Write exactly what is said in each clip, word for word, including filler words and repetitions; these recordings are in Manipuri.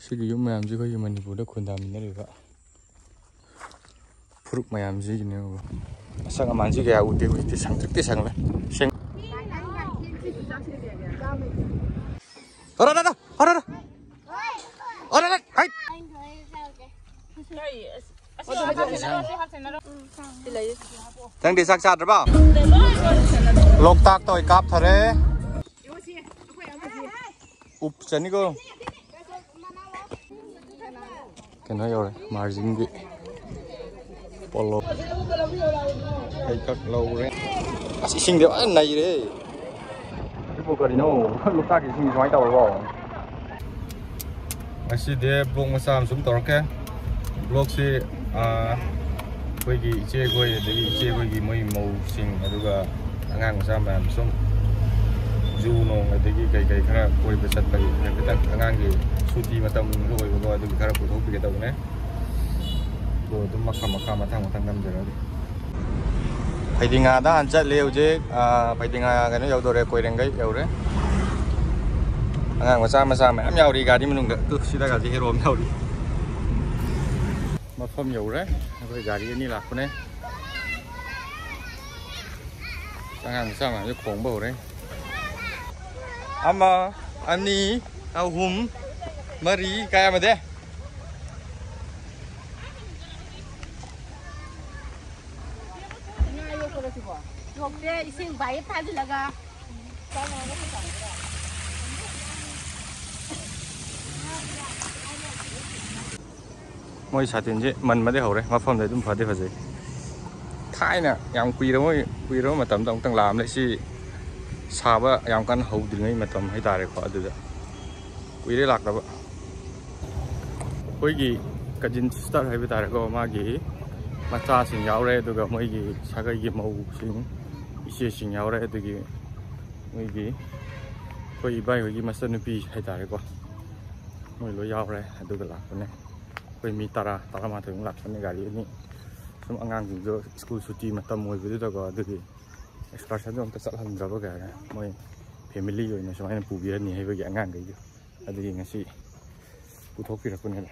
ꯁꯤꯒꯤ ꯌꯨꯝ ꯃꯌꯥꯝꯁꯤ ꯑꯩꯈꯣꯏꯒꯤ ꯃꯅꯤꯄꯨꯔꯗ ꯈꯨꯟꯗꯥꯃꯤꯟꯅꯔꯤꯕ ꯐꯨꯔꯨꯞ ꯃꯌꯥꯝꯁꯤꯒꯤꯅꯦꯕ꯫ ꯃꯁꯛ ꯑꯃꯥꯟꯁꯤ ꯀꯌꯥ ꯎꯗꯦ, ꯍꯧꯖꯤꯛꯇꯤ ꯁꯪꯇ꯭ꯔꯤꯛꯇꯤ ꯁꯪꯂꯦ꯫ ꯁꯦꯡ-, ꯑꯔꯥ, ꯑꯔꯥ, ꯑꯔꯥ, ꯑꯔꯥ, ꯑꯔꯥ, ꯑꯔꯥ, ꯍꯥꯏꯠ! ꯅꯪꯗꯤ ꯆꯥꯛ ꯆꯥꯗ꯭ꯔꯕ? ꯂꯣꯛꯇꯥꯛꯇ ꯑꯣꯏ ꯀꯥꯞꯊꯔꯦ꯫ ꯎꯞ ꯆꯅꯤꯀꯣ꯫ ꯀꯩꯅꯣ ꯌꯧꯔꯦ, ꯃꯥꯔꯖꯤꯡꯒꯤ ꯄꯣꯂꯣ꯫ ꯑꯩ ꯀꯛ ꯂꯧꯔꯦ꯫ ꯑꯁ, ꯏꯁꯤꯡꯗꯤ ꯐꯖꯅ ꯅꯩꯔꯦ꯫ ꯁꯤꯕꯨ ꯀꯔꯤꯅꯣ? ꯂꯣꯛꯇꯥꯛꯀꯤ ꯏꯁꯤꯡ ꯁꯨꯃꯥꯏꯅ ꯇꯧꯔꯕꯣ? ꯉꯁꯤꯗꯤ ꯕ꯭ꯂꯣꯛ ꯃꯆꯥ ꯑꯃ ꯁꯨꯝ ꯇꯧꯔꯛꯀꯦ꯫ ꯕ꯭ꯂꯣꯛꯁꯤ, ꯑꯥ, ꯑꯩꯈꯣꯏꯒꯤ ꯏꯆꯦꯈꯣꯏ, ꯑꯗꯒꯤ ꯏꯆꯦꯈꯣꯏꯒꯤ ꯃꯣꯏ ꯃꯧꯁꯤꯡ, ꯑꯗꯨꯒ ꯑꯉꯥꯡ ꯃꯆꯥ ꯃꯌꯥꯝ ꯁꯨꯝ ꯖꯨ ꯅꯣꯡ, ꯑꯗꯒꯤ ꯀꯩ ꯀꯩ ꯈꯔ ꯀꯣꯏꯕ ꯆꯠꯄꯒꯤ ꯍꯥꯏꯐꯦꯠꯇꯪ ꯑꯉꯥꯡꯒꯤ ꯁꯨꯇꯤ ꯃꯇꯝ ꯑꯣꯏꯕꯀꯣ, ꯑꯗꯨꯒꯤ ꯈꯔ ꯄꯨꯊꯣꯛꯄꯤꯒꯦ ꯇꯧꯕꯅꯦ꯫ ꯑꯗꯣ ꯑꯗꯨꯝ ꯃꯈꯥ ꯃꯈꯥ ꯃꯊꯪ ꯃꯊꯪ ꯅꯝꯖꯔꯛꯑꯒꯦ꯫ ꯐꯩꯗꯤꯡꯒꯥꯗ ꯍꯥꯟꯅ ꯆꯠꯂꯦ ꯍꯧꯖꯤꯛ꯫ ꯑꯥ, ꯐꯩꯗꯤꯡꯒꯥ ꯀꯩꯅꯣ ꯌꯧꯗꯣꯔꯦ, ꯀꯣꯏꯔꯦꯡꯒꯩ ꯌꯧꯔꯦ꯫ ꯑꯉꯥꯡ ꯃꯆꯥ ꯃꯆꯥ ꯃꯌꯥꯝ ꯌꯥꯎꯔꯤ ꯒꯥꯔꯤ ꯃꯅꯨꯡꯗ꯫ ꯑꯗꯨ ꯁꯤꯗꯒꯁꯦ ꯍꯦꯔꯣ ꯑꯃ ꯌꯥꯎꯔꯤ꯫ ꯃꯐꯝ ꯌꯧꯔꯦ꯫ ꯑꯩꯈꯣꯏ ꯒꯥꯔꯤ ꯑꯅꯤ ꯂꯥꯛꯄꯅꯦ꯫ ꯑꯉꯥꯡ ꯃꯆꯥ ꯃꯌꯥꯝꯁꯦ ꯈꯣꯡꯕ ꯍꯧꯔꯦ꯫ ꯑꯃ, ꯑꯅꯤ, ꯑꯍꯨꯝ, ꯃꯔꯤ, ꯀꯥꯏ ꯑꯃꯗꯤ? ꯌꯣꯛꯇꯦ, ꯏꯁꯤꯡ ꯄꯥꯏꯞ ꯊꯥꯖꯤꯜꯂꯒ꯫ ꯃꯣꯏ ꯁꯥꯇꯤꯟꯁꯦ ꯃꯟꯕꯗꯤ ꯍꯧꯔꯦ, ꯃꯐꯝꯗꯤ ꯑꯗꯨꯝ ꯐꯗꯤ ꯐꯖꯩ꯫ ꯊꯥꯏꯅ ꯌꯥꯝ ꯀꯨꯏꯔꯕ, ꯀꯨꯏꯔꯕ ꯃꯇꯝꯗ ꯑꯃꯨꯛꯇꯪ ꯂꯥꯛꯑꯝꯂꯦ꯫ ꯁꯤ ꯁꯥꯕ ꯌꯥꯝ ꯀꯟꯅ ꯍꯧꯗ꯭ꯔꯤꯉꯩ ꯃꯇꯝ ꯍꯥꯏꯇꯥꯔꯦꯀꯣ, ꯑꯗꯨꯗ ꯀꯨꯏꯔꯦ ꯂꯥꯛꯇꯕ꯫ ꯑꯩꯈꯣꯏꯒꯤ ꯀꯖꯤꯟ ꯁꯤꯁꯇꯔ ꯍꯥꯏꯕ ꯇꯥꯔꯦꯀꯣ, ꯃꯥꯒꯤ ꯃꯆꯥꯁꯤꯡ ꯌꯥꯎꯔꯦ, ꯑꯗꯨꯒ ꯃꯣꯏꯒꯤ ꯁꯥꯒꯩꯒꯤ ꯃꯧꯁꯤꯡ, ꯏꯆꯦꯁꯤꯡ ꯌꯥꯎꯔꯦ꯫ ꯑꯗꯨꯒꯤ ꯃꯣꯏꯒꯤ ꯑꯩꯈꯣꯏ ꯏꯕꯥꯏ ꯍꯣꯏꯒꯤ ꯃꯆꯟꯅꯨꯄꯤ ꯍꯥꯏꯇꯥꯔꯦꯀꯣ, ꯃꯣꯏ ꯂꯣꯏ ꯌꯥꯎꯔꯦ꯫ ꯑꯗꯨꯒ ꯂꯥꯛꯄꯅꯦ꯫ ꯑꯩꯈꯣꯏ ꯃꯤ ꯇꯔꯥ, ꯇꯔꯥꯃꯥꯊꯣꯏꯃꯨꯛ ꯂꯥꯛꯄꯅꯦ ꯒꯥꯔꯤ ꯑꯅꯤ꯫ ꯁꯨꯝ ꯑꯉꯥꯡꯁꯤꯡꯗꯣ ꯁ꯭ꯀꯨꯜ ꯁꯨꯇꯤ ꯃꯇꯝ ꯑꯣꯏꯕꯗꯨꯗꯀꯣ, ꯑꯗꯨꯒꯤ ꯑꯦꯛꯁꯀꯔꯁꯟꯗꯣ ꯑꯝꯇ ꯆꯠꯍꯟꯗ꯭ꯔꯕ ꯀꯥꯏꯅ ꯃꯣꯏ ꯐꯦꯃꯤꯂꯤ ꯑꯣꯏꯅ ꯁꯨꯃꯥꯏꯅ ꯄꯨꯕꯤꯔꯅꯤ ꯍꯥꯏꯕꯒꯤ ꯑꯉꯥꯡꯈꯩꯗꯣ꯫ ꯑꯗꯨꯒꯤ ꯉꯁꯤ ꯄꯨꯊꯣꯛꯄꯤꯔꯛꯄꯅꯦꯕ꯫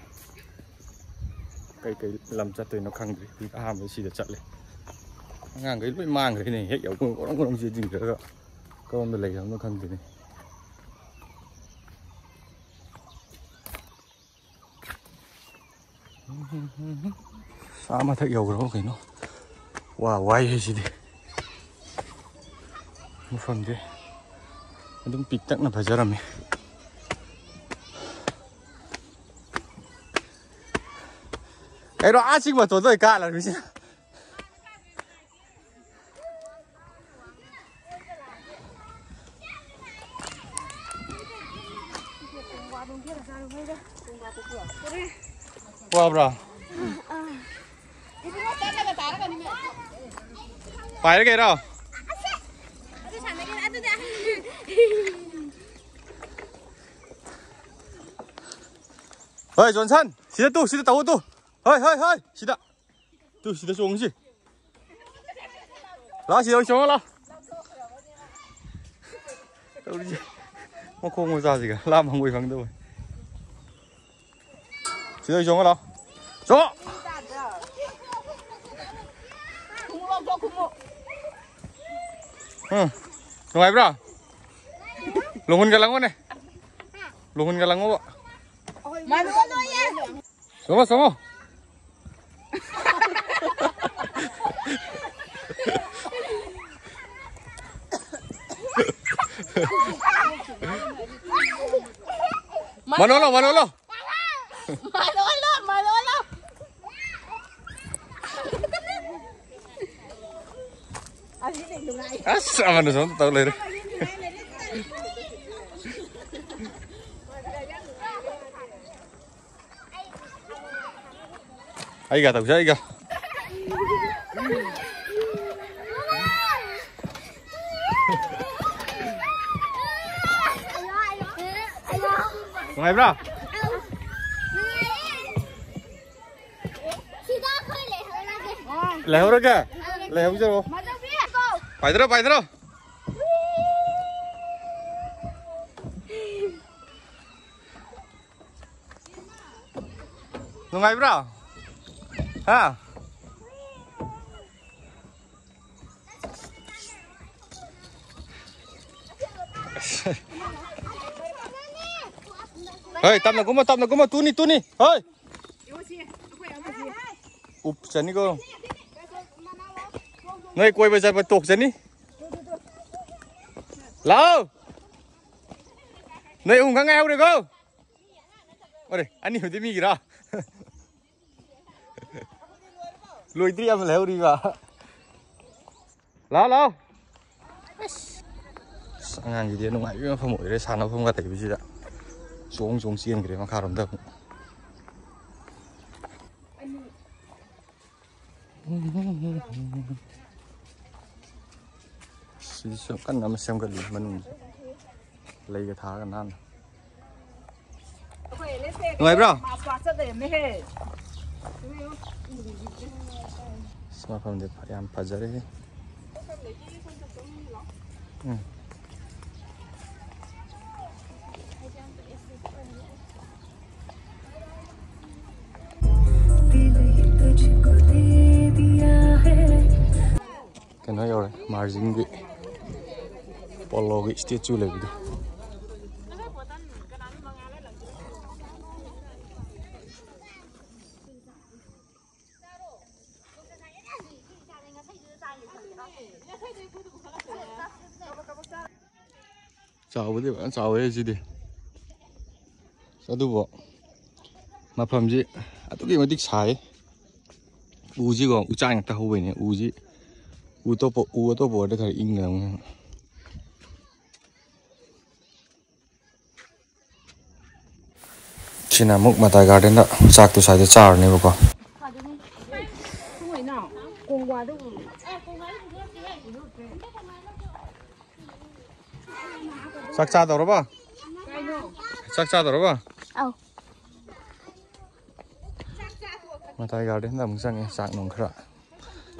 ꯀꯩ ꯀꯩ ꯂꯝ ꯆꯠꯇꯣꯏꯅꯣ ꯈꯪꯗ꯭ꯔꯤ꯫ ꯍꯧꯖꯤꯛ ꯑꯍꯥꯟꯕ ꯁꯤꯗ ꯆꯠꯂꯦ꯫ ꯑꯉꯥꯡꯈꯩ ꯂꯣꯏ ꯃꯥꯡꯈ꯭ꯔꯦꯅꯦ꯫ ꯍꯦꯛ ꯌꯧꯕꯒ ꯒꯣꯔꯣꯡ ꯒꯣꯔꯣꯡ ꯆꯦꯟꯁꯤꯟꯈ꯭ꯔꯒ ꯀꯔꯣꯝꯗ ꯂꯩꯈ꯭ꯔꯕꯅꯣ ꯈꯪꯗꯦꯅꯦ꯫ ꯑꯥ ꯃꯊꯛ ꯌꯧꯈ꯭ꯔꯕ ꯀꯩꯅꯣ꯫ ꯋꯥ ꯋꯥꯏ ꯍꯥꯏꯁꯤꯗꯤ꯫ ꯃꯐꯝꯁꯦ ꯑꯗꯨꯝ ꯄꯤꯛꯇꯛꯅ ꯐꯖꯔꯝꯃꯤ꯫ ꯀꯩꯅꯣ ꯑꯥ ꯆꯤꯡ ꯃꯇꯣꯟꯗ ꯑꯣꯏ ꯀꯥ ꯂꯩꯔꯝꯃꯤꯁꯤꯅ꯫ ꯋꯥꯕ꯭ꯔꯥ? ꯄꯥꯏꯔꯒꯦꯔꯣ? ꯍꯣꯏ, ꯖꯣꯟꯁꯟ, ꯁꯤꯗ ꯇꯨ, ꯁꯤꯗ ꯇꯧ ꯇꯨ꯫ ꯍꯣꯏ, ꯍꯣꯏ, ꯍꯣꯏ, ꯁꯤꯗ꯫ ꯇꯨ, ꯁꯤꯗ ꯆꯣꯡꯁꯤ꯫ ꯂꯥꯛꯑꯣ, ꯁꯤꯗ ꯑꯣꯏ ꯆꯣꯡꯉꯣ, ꯂꯥꯛꯑꯣ꯫ ꯇꯧꯔꯤꯁꯦ꯫ ꯃꯈꯣꯡ ꯃꯆꯥꯁꯤꯒ ꯂꯥꯝ ꯍꯪꯒꯣꯏ ꯈꯪꯗꯕ꯫ ꯁꯤꯗ ꯑꯣꯏ ꯆꯣꯡꯉꯣ, ꯂꯥꯛꯑꯣ꯫ ꯆꯣꯡꯉꯣ! ꯎꯝ꯫ ꯅꯨꯡꯉꯥꯏꯕ꯭ꯔꯣ? ꯂꯣꯡꯍꯨꯟꯒ ꯂꯪꯉꯣꯅꯦ꯫ ꯂꯣꯡꯍꯨꯟꯒ ꯂꯪꯉꯣꯕ꯫ ꯆꯣꯡꯉꯣ, ꯆꯣꯡꯉꯣ꯫ ꯃꯅꯣꯂꯣ, ꯃꯅꯣꯂꯣ꯫ ꯃꯅꯣꯂꯣ, ꯃꯅꯣꯂꯣ꯫ ꯑꯁ, ꯑꯃꯅꯁꯨ ꯑꯃꯨꯛ ꯇꯧ ꯂꯩꯔꯦ꯫ ꯑꯩꯒ ꯇꯧꯁꯦ, ꯑꯩꯒ꯫ ꯅꯨꯡꯉꯥꯏꯕ꯭ꯔꯥ? ꯂꯩꯍꯧꯔꯒꯦ? ꯂꯩꯍꯧꯖꯔꯣ꯫ ꯄꯥꯏꯗ꯭ꯔꯣ, ꯄꯥꯏꯗ꯭ꯔꯣ꯫ ꯅꯨꯡꯉꯥꯏꯕ꯭ꯔꯥ? ꯍꯥ? ꯍꯣꯏ, ꯇꯞꯅ ꯀꯨꯝꯃꯣ, ꯇꯞꯅ ꯀꯨꯝꯃꯣ, ꯇꯨꯅꯤ, ꯇꯨꯅꯤ, ꯍꯣꯏ꯫ ꯎꯞ ꯆꯅꯤꯀꯣ꯫ ꯅꯣꯏ ꯀꯣꯏꯕ ꯆꯠꯄ ꯇꯣꯛ ꯆꯅꯤ꯫ ꯂꯥꯎ꯫ ꯅꯣꯏ ꯑꯍꯨꯝ ꯈꯛ ꯉꯥꯏꯍꯧꯔꯦꯀꯣ꯫ ꯑꯣꯔꯦ, ꯑꯅꯤ ꯍꯨꯗꯤ ꯃꯤꯒꯤꯔꯣ? ꯂꯣꯏꯗ꯭ꯔꯤ ꯑꯃ ꯂꯩꯍꯧꯔꯤꯕ꯫ ꯂꯥꯎ, ꯂꯥꯎ꯫ ꯑꯁ, ꯑꯉꯥꯡꯒꯤꯗꯤ ꯅꯨꯡꯉꯥꯏꯕ ꯃꯐꯝ ꯑꯣꯏꯔꯦ, ꯁꯥꯟꯅꯐꯝꯒ ꯂꯩꯕꯁꯤꯗ꯫ ꯆꯣꯡ ꯆꯣꯡ ꯆꯦꯟꯈ꯭ꯔꯦ ꯃꯈꯥꯔꯣꯝꯗ ꯑꯃꯨꯛ꯫ ꯁꯤꯁꯨ ꯀꯟꯅ ꯑꯃ ꯁꯦꯝꯒꯠꯂꯤ ꯃꯅꯨꯡꯁꯦ꯫ ꯂꯩꯒ ꯊꯥꯔꯒ ꯅꯥꯟꯅ꯫ ꯅꯨꯡꯉꯥꯏꯕ꯭ꯔꯣ? ꯁꯤ ꯃꯐꯝꯗꯤ ꯌꯥꯝ ꯐꯖꯔꯦ꯫ ꯎꯝ꯫ ꯀꯩꯅꯣ ꯌꯧꯔꯦ, ꯃꯥꯔꯖꯤꯡꯒꯤ ꯄꯣꯂꯣꯒꯤ ꯁ꯭ꯇꯦꯆꯨ ꯂꯩꯕꯗꯣ꯫ ꯆꯥꯎꯕꯗꯤ ꯐꯖꯅ ꯆꯥꯎꯋꯦ ꯁꯤꯗꯤ꯫ ꯑꯗꯨꯕꯨ ꯃꯐꯝꯁꯤ ꯑꯗꯨꯛꯀꯤ ꯃꯇꯤꯛ ꯁꯥꯏ꯫ ꯎꯁꯤꯀꯣ, ꯎꯆꯥꯟ ꯉꯥꯛꯇ ꯍꯧꯕꯩꯅꯦ꯫ ꯎꯁꯤ, ꯎ ꯑꯇꯣꯞꯄ, ꯎ ꯑꯇꯣꯞꯄ ꯑꯣꯏꯔꯗꯤ ꯈꯔ ꯏꯪꯒꯗꯕꯅꯤ꯫ ꯁꯤꯅ ꯑꯃꯨꯛ ꯃꯇꯥꯏ ꯒꯥꯔꯗꯦꯟꯗ ꯆꯥꯛꯇꯣ ꯁ꯭ꯋꯥꯏꯗ ꯆꯥꯔꯅꯦꯕꯀꯣ꯫ ꯆꯥꯛ ꯆꯥꯗꯧꯔꯕ? ꯆꯥꯛ ꯆꯥꯗꯧꯔꯕ? ꯑꯧ꯫ ꯃꯇꯥꯏ ꯒꯥꯔꯗꯦꯟꯗ ꯑꯃꯨꯛ ꯆꯪꯉꯦ, ꯆꯥꯛ ꯅꯨꯡ ꯈꯔ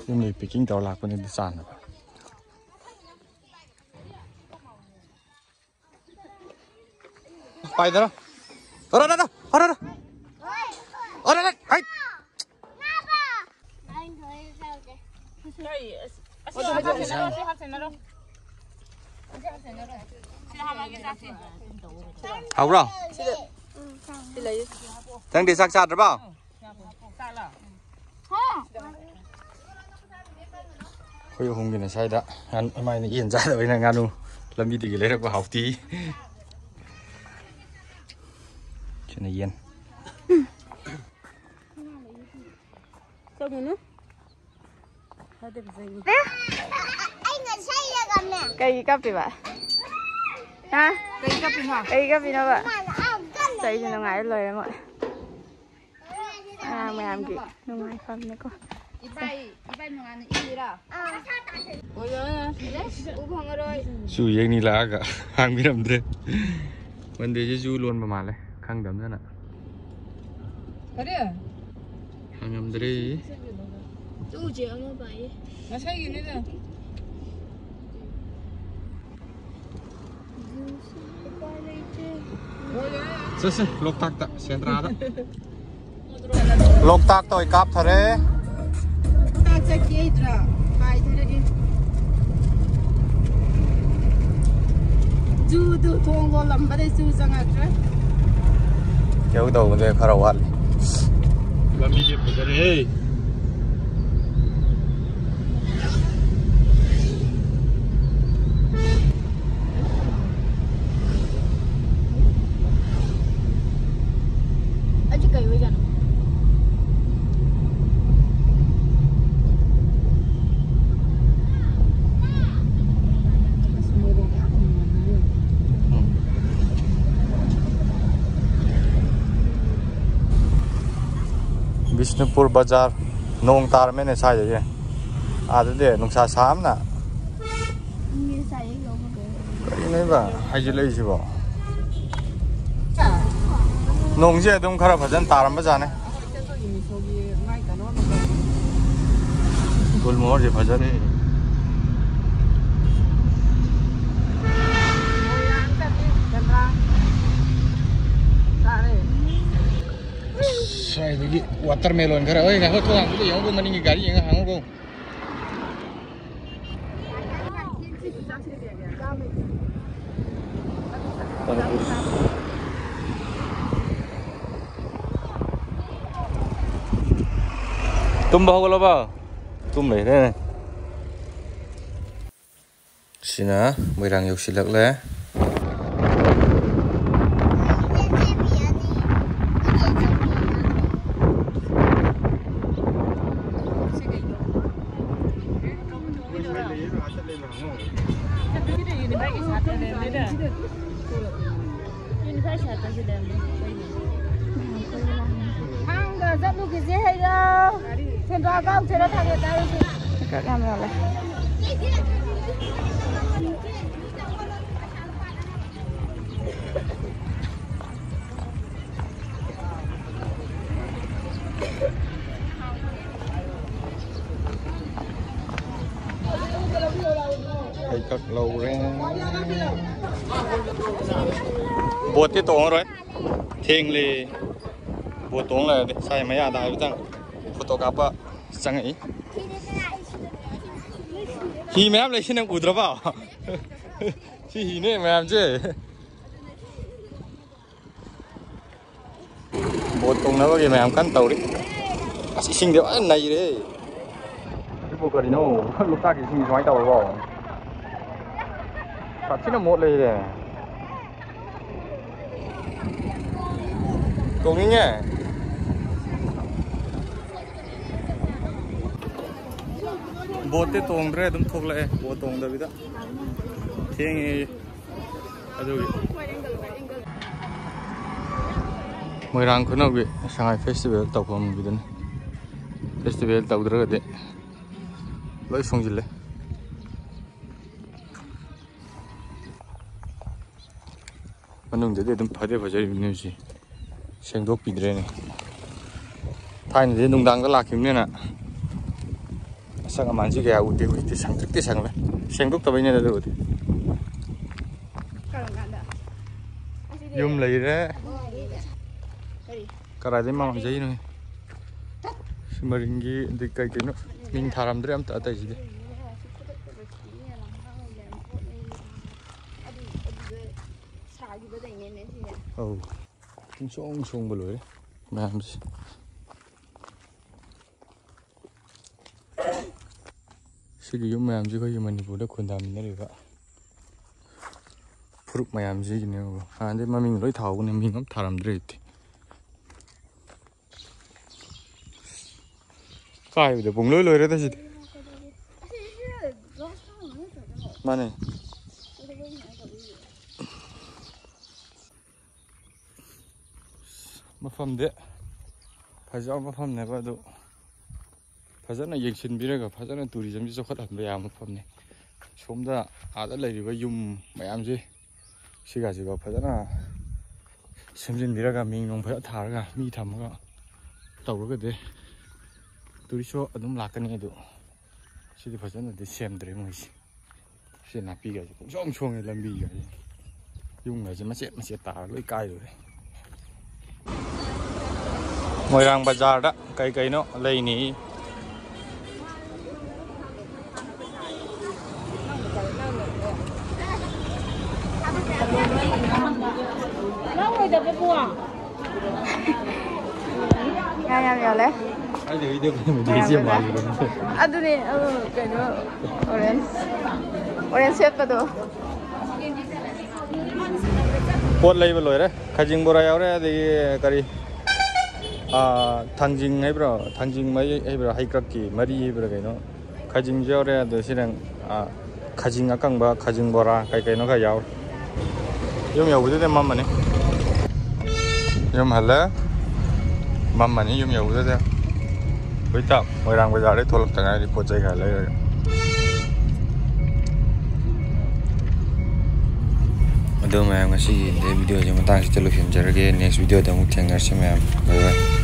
ꯌꯨꯝꯗꯩ packing ꯇꯧꯔ ꯂꯥꯛꯄꯅꯤꯗ ꯆꯥꯅꯕ꯫ ꯄꯥꯏꯗꯔꯣ? ꯑꯔꯣ, ꯑꯔꯣ, ꯑꯔꯣ, ꯑꯔꯣ, ꯑꯔꯣ꯫ ꯑꯔꯣ, ꯑꯔꯣ꯫ ꯍꯥꯎꯕ꯭ꯔꯣ? ꯅꯪꯗꯤ ꯆꯥꯛ ꯆꯥꯗ꯭ꯔꯕꯣ? ꯑꯩꯈꯣꯏ ꯑꯍꯨꯝꯒꯤꯅ ꯁ꯭ꯋꯥꯏꯗ ꯉꯥꯅꯨ, ꯏꯃꯥꯏꯅ ꯌꯦꯟ ꯆꯥꯗꯕꯩꯅ ꯉꯥꯅꯨ ꯂꯝꯕꯤꯗꯒꯤ ꯂꯩꯔꯛꯄ ꯍꯥꯎꯇꯤ꯫ ꯁꯤꯅ ꯌꯦꯟ꯫ ꯆꯪꯉꯨꯅꯨ꯫ ꯑꯩ ꯉꯁꯥꯏ ꯂꯩꯔꯝꯃꯦ꯫ ꯀꯩꯒꯤ ꯀꯞꯄꯤꯕ? ꯍꯥ? ꯀꯩ ꯀꯞꯄꯤꯅꯣ? ꯀꯩꯒꯤ ꯀꯞꯄꯤꯅꯣꯕ? ꯏꯃꯥꯅ ꯑꯥ ꯀꯟꯅ ꯑꯁ, ꯑꯩꯁꯨ ꯅꯨꯡꯉꯥꯏꯔ ꯂꯣꯏꯔꯦ ꯃꯣꯏ꯫ ꯑꯉꯥꯡ ꯃꯌꯥꯝꯒꯤ ꯅꯨꯡꯉꯥꯏꯐꯝꯅꯤꯀꯣ꯫ ꯏꯕꯥꯏ, ꯏꯕꯥꯏ ꯃꯉꯥꯜꯅ ꯏꯔꯤꯔꯣ? ꯑꯥ꯫ ꯑꯣꯏꯔꯣꯏ, ꯑꯣꯏꯔꯣꯏ꯫ ꯎꯕ ꯐꯪꯉꯔꯣꯏ꯫ ꯁꯨ ꯌꯦꯡꯅꯤ ꯂꯥꯛꯑꯒ ꯍꯥꯡꯕꯤꯔꯝꯗ꯭ꯔꯦ꯫ ꯃꯟꯗꯦꯁꯤꯁꯨ ꯂꯣꯟꯕ ꯃꯥꯜꯂꯦ, ꯈꯪꯗꯕꯅꯤꯅ꯫ ꯀꯔꯤ? ꯍꯥꯡꯉꯝꯗ꯭ꯔꯦ꯫ ꯇꯨ ꯎꯆꯦꯛ ꯑꯃ ꯄꯥꯏꯌꯦ꯫ ꯉꯁꯥꯏꯒꯤꯅꯤꯗ꯫ ꯎꯄꯥꯏ ꯂꯩꯇꯦ꯫ ꯆꯠꯁꯦ, ꯂꯣꯛꯇꯥꯛꯇ, ꯁꯦꯟꯗ꯭ꯔꯥꯗ꯫ ꯂꯣꯛꯇꯥꯛꯇ ꯑꯣꯏ ꯀꯥꯞꯊꯔꯦ꯫ ꯂꯣꯛꯇꯥꯛ ꯆꯠꯈꯤ ꯍꯩꯇ꯭ꯔꯥ? ꯍꯥꯏꯊꯔꯒꯦ꯫ ꯖꯨꯗꯨ ꯊꯣꯡ ꯂꯣꯜꯂꯝꯕꯗꯩ ꯖꯨ ꯆꯪꯉꯛꯇ꯭ꯔꯦ꯫ ꯀꯩꯅꯣ ꯇꯧꯕꯗ ꯈꯔ ꯋꯥꯠꯂꯤ꯫ ꯂꯝꯕꯤꯁꯦ ꯐꯖꯔꯦꯍꯦ꯫ ꯑꯁꯤ ꯀꯩ ꯑꯣꯏꯖꯥꯠꯅꯣ? ꯑꯁ, ꯃꯣꯔꯣꯛ ꯌꯥꯝ ꯅꯝꯃꯦ꯫ ꯕꯤꯁꯅꯨꯄꯨꯔ ꯕꯖꯥꯔ꯫ ꯅꯣꯡ ꯇꯥꯔꯝꯃꯦꯅꯦ ꯁ꯭ꯋꯥꯏꯗꯗꯤ꯫ ꯑꯥꯗꯗꯤ ꯅꯨꯡꯁꯥ ꯁꯥꯕꯅ꯫ ꯀꯔꯤꯅꯣꯕ ꯍꯥꯏꯖꯤꯜꯂꯛꯏꯁꯤꯕꯣ? ꯅꯣꯡꯁꯦ ꯑꯗꯨꯝ ꯈꯔ ꯐꯖꯅ ꯇꯥꯔꯝꯕꯖꯥꯠꯅꯦ꯫ ꯒꯨꯜ ꯃꯣꯍꯣꯔꯁꯦ ꯐꯖꯔꯦ꯫ ꯑꯁ, ꯁ꯭ꯋꯥꯏꯗꯒꯤ ꯋꯥꯇꯔꯃꯦꯂꯣꯟ ꯈꯔ, ꯍꯣꯏ, ꯉꯥꯏꯈꯣ, ꯊꯣꯡ ꯍꯥꯡꯕꯗ ꯌꯦꯡꯉꯨꯀꯣ, ꯃꯅꯤꯡꯒꯤ ꯒꯥꯔꯤ ꯌꯦꯡꯉ ꯍꯥꯡꯉꯨꯀꯣ꯫ ꯇꯨꯝꯕ ꯍꯧꯒꯠꯂꯕ? ꯇꯨꯝ ꯂꯩꯔꯦ꯫ ꯁꯤꯅ ꯃꯣꯏꯔꯥꯡ ꯌꯧꯁꯤꯜꯂꯛꯂꯦ꯫ ꯊꯥꯡꯒ ꯆꯠꯂꯨꯈꯤꯁꯦ ꯍꯩꯔꯣ꯫ ꯁꯦꯟꯗ꯭ꯔꯥ ꯀꯥꯎꯁꯤꯔꯣ ꯊꯥꯡꯒ ꯆꯥꯔꯨꯁꯤ꯫ ꯌꯥꯝ ꯌꯥꯝꯃꯦ꯫ ꯍꯩꯀꯛ ꯂꯧꯔꯦ꯫ ꯕꯣꯠꯇꯤ ꯇꯣꯡꯉꯔꯣꯏ꯫ ꯊꯦꯡꯂꯦ꯫ ꯕꯣꯠ ꯇꯣꯡ ꯂꯩꯔꯗꯤ ꯁ꯭ꯋꯥꯏ ꯃꯌꯥꯗ ꯍꯥꯏꯐꯦꯠꯇꯪ ꯐꯣꯇꯣ ꯀꯥꯞꯄ ꯆꯪꯉꯛꯏ꯫ ꯍꯤ ꯃꯌꯥꯝ ꯂꯩꯁꯤ ꯅꯪ ꯎꯗ꯭ꯔꯕ? ꯁꯤ ꯍꯤꯅꯦ ꯃꯌꯥꯝꯁꯦ꯫ ꯕꯣꯠ ꯇꯣꯡꯅꯕꯒꯤ ꯃꯌꯥꯝ ꯀꯟꯅ ꯇꯧꯔꯤ꯫ ꯑꯁ, ꯏꯁꯤꯡꯗꯤ ꯐꯖꯅ ꯅꯩꯔꯦ꯫ ꯁꯤꯕꯨ ꯀꯔꯤꯅꯣ? ꯂꯣꯛꯇꯥꯛꯀꯤ ꯏꯁꯤꯡ ꯁꯨꯃꯥꯏꯅ ꯇꯧꯔꯕꯣ? ꯁꯥꯊꯤꯅ ꯃꯣꯠ ꯂꯩꯔꯦ꯫ ꯇꯣꯡꯅꯤꯡꯉꯦ꯫ ꯕꯣꯠꯇꯤ ꯇꯣꯡꯗ꯭ꯔꯦ, ꯑꯗꯨꯝ ꯊꯣꯛꯂꯛꯑꯦ ꯕꯣꯠ ꯇꯣꯡꯗꯕꯤꯗ꯫ ꯊꯦꯡꯉꯦ꯫ ꯑꯗꯨꯒꯤ ꯃꯣꯏꯔꯥꯡ ꯈꯨꯅꯧꯒꯤ ꯁꯉꯥꯏ ꯐꯦꯁꯇꯤꯚꯦꯜ ꯇꯧꯐꯝꯒꯤꯗꯨꯅꯤ꯫ ꯐꯦꯁꯇꯤꯚꯦꯜ ꯇꯧꯗ꯭ꯔꯒꯗꯤ ꯂꯣꯏ ꯁꯨꯡꯖꯤꯜꯂꯦ꯫ ꯃꯅꯨꯡꯗꯗꯤ ꯑꯗꯨꯝ ꯐꯗꯤ ꯐꯖꯔꯤꯕꯅꯤ ꯍꯧꯖꯤꯛ꯫ ꯁꯦꯡꯗꯣꯛꯄꯤꯗ꯭ꯔꯦꯅꯦ꯫ ꯊꯥꯏꯅꯗꯤ ꯅꯨꯡꯗꯥꯡꯗ ꯂꯥꯛꯈꯤꯕꯅꯤꯅ ꯃꯁꯛ ꯑꯃꯥꯟꯁꯤ ꯀꯌꯥ ꯎꯗꯦ꯫ ꯍꯧꯖꯤꯛꯇꯤ ꯁꯪꯇ꯭ꯔꯤꯛꯇꯤ ꯁꯪꯂꯦ꯫ ꯁꯦꯡꯗꯣꯛꯇꯕꯩꯅꯦ ꯑꯗꯨꯕꯨꯗꯤ꯫ ꯀꯔꯝ ꯀꯥꯟꯗ? ꯌꯨꯝ ꯂꯩꯔꯦ꯫ ꯀꯔꯤ? ꯀꯗꯥꯏꯗꯩ ꯃꯥꯡꯖꯩꯅꯣ? ꯁꯤ ꯃꯔꯤꯡꯒꯤ ꯑꯗꯩ ꯀꯩ ꯀꯩꯅꯣ ꯃꯤꯡ ꯊꯥꯔꯝꯗ꯭ꯔꯦ ꯑꯝꯇ ꯑꯇꯩꯁꯤꯗꯤ꯫ ꯑꯗꯨ, ꯑꯗꯨꯗ ꯑꯧ, ꯄꯨꯡꯁꯣꯡ ꯁꯣꯡꯕ ꯂꯣꯏꯔꯦ ꯃꯌꯥꯝꯁꯦ꯫ ꯁꯤꯒꯤ ꯌꯨꯝ ꯃꯌꯥꯝꯁꯤ ꯑꯩꯈꯣꯏꯒꯤ ꯃꯅꯤꯄꯨꯔꯗ ꯈꯨꯟꯗꯥꯃꯤꯟꯅꯔꯤꯕ ꯐꯨꯔꯨꯞ ꯃꯌꯥꯝꯁꯤꯒꯤꯅꯦꯕꯀꯣ꯫ ꯍꯥꯟꯅꯗꯤ ꯃꯃꯤꯡ ꯂꯣꯏ ꯊꯥꯍꯧꯕꯅꯦ, ꯃꯤꯡ ꯑꯃ ꯊꯥꯔꯝꯗ꯭ꯔꯦ ꯍꯧꯖꯤꯛꯇꯤ꯫ ꯀꯥꯏꯕꯗ ꯄꯨꯡꯂꯣꯏ ꯂꯣꯏꯔꯦꯗ ꯁꯤꯗꯤ꯫ ꯃꯥꯅꯦ꯫ ꯃꯐꯝꯗꯤ ꯐꯖꯕ ꯃꯐꯝꯅꯦꯕ, ꯑꯗꯨ ꯐꯖꯅ ꯌꯦꯡꯁꯤꯟꯕꯤꯔꯒ ꯐꯖꯅ tourismꯁꯤ ꯆꯥꯎꯈꯠꯍꯟꯕ ꯌꯥꯕ ꯃꯐꯝꯅꯤ꯫ ꯁꯣꯝꯗ ꯑꯥꯗ ꯂꯩꯔꯤꯕ ꯌꯨꯝ ꯃꯌꯥꯝꯁꯦ ꯁꯤꯒꯁꯤꯒ ꯐꯖꯅ ꯁꯦꯝꯖꯤꯟꯕꯤꯔꯒ ꯃꯤꯡ ꯅꯨꯡ ꯐꯖꯅ ꯊꯥꯔꯒ ꯃꯤ ꯊꯝꯃꯒ ꯇꯧꯔꯒꯗꯤ touristꯁꯨ ꯑꯗꯨꯝ ꯂꯥꯛꯀꯅꯤ꯫ ꯑꯗꯨ ꯁꯤꯗꯤ ꯐꯖꯅꯗꯤ ꯁꯦꯝꯗ꯭ꯔꯦ ꯃꯣꯏꯁꯦ꯫ ꯁꯤ ꯅꯥꯄꯤꯒꯁꯦ ꯄꯨꯡꯁꯣꯡ ꯁꯣꯡꯉꯦ, ꯂꯝꯕꯤꯒꯁꯦ, ꯌꯨꯝꯒꯁꯦ ꯃꯆꯦꯠ ꯃꯆꯦꯠ ꯇꯥꯔ ꯂꯣꯏ ꯀꯥꯏꯗꯣꯔꯦ꯫ ꯃꯣꯏꯔꯥꯡ ꯕꯖꯥꯔꯗ ꯀꯩ ꯀꯩꯅꯣ ꯂꯩꯅꯤ꯫ ꯉꯥ ꯌꯥꯝ ꯌꯣꯜꯂꯦ꯫ ꯑꯗꯨꯅꯦ, ꯑ, ꯀꯩꯅꯣ, orange, orange ꯁꯦꯠꯄꯗꯣ꯫ ꯄꯣꯠ ꯂꯩꯕ ꯂꯣꯏꯔꯦ꯫ ꯈꯖꯤꯡ ꯕꯣꯔꯥ ꯌꯥꯎꯔꯦ, ꯑꯗꯒꯤ ꯀꯔꯤ, ꯑꯥ, ꯊꯥꯡꯖꯤꯡ ꯍꯥꯏꯕ꯭ꯔꯣ, ꯊꯥꯡꯖꯤꯡ ꯃꯔꯤ ꯍꯥꯏꯕ꯭ꯔꯥ, ꯍꯩꯀ꯭ꯔꯛꯀꯤ ꯃꯔꯤ ꯍꯥꯏꯕ꯭ꯔꯥ ꯀꯩꯅꯣ, ꯈꯖꯤꯡꯁꯨ ꯌꯥꯎꯔꯦ꯫ ꯑꯗꯣ ꯁꯤꯅ, ꯑꯥ, ꯈꯖꯤꯡ ꯑꯀꯪꯕ, ꯈꯖꯤꯡ ꯕꯣꯔꯥ, ꯀꯩ ꯀꯩꯅꯣ ꯈꯔ ꯌꯥꯎꯔꯦ꯫ ꯌꯨꯝ ꯌꯧꯕꯗꯨꯗꯤ ꯃꯝꯃꯅꯤ꯫ ꯌꯨꯝ ꯍꯜꯂꯦ꯫ ꯃꯝꯃꯅꯤ ꯌꯨꯝ ꯌꯧꯕꯗꯨꯗꯤ꯫ ꯍꯧꯖꯤꯛꯇ ꯃꯣꯏꯔꯥꯡ ꯕꯖꯥꯔꯗꯩ ꯊꯣꯛꯂꯛꯇ ꯉꯥꯏꯔꯤ, ꯄꯣꯠ ꯆꯩ ꯈꯔ ꯂꯩꯔꯒ꯫ ꯑꯗꯨ ꯃꯌꯥꯝ, ꯉꯁꯤꯒꯤꯗꯤ videoꯁꯦ ꯃꯇꯥꯡꯁꯤꯗ ꯂꯣꯏꯁꯤꯟꯖꯔꯒꯦ꯫ Next videoꯗ ꯑꯃꯨꯛ ꯊꯦꯡꯅꯔꯁꯤ ꯃꯌꯥꯝ꯫ Bye bye꯫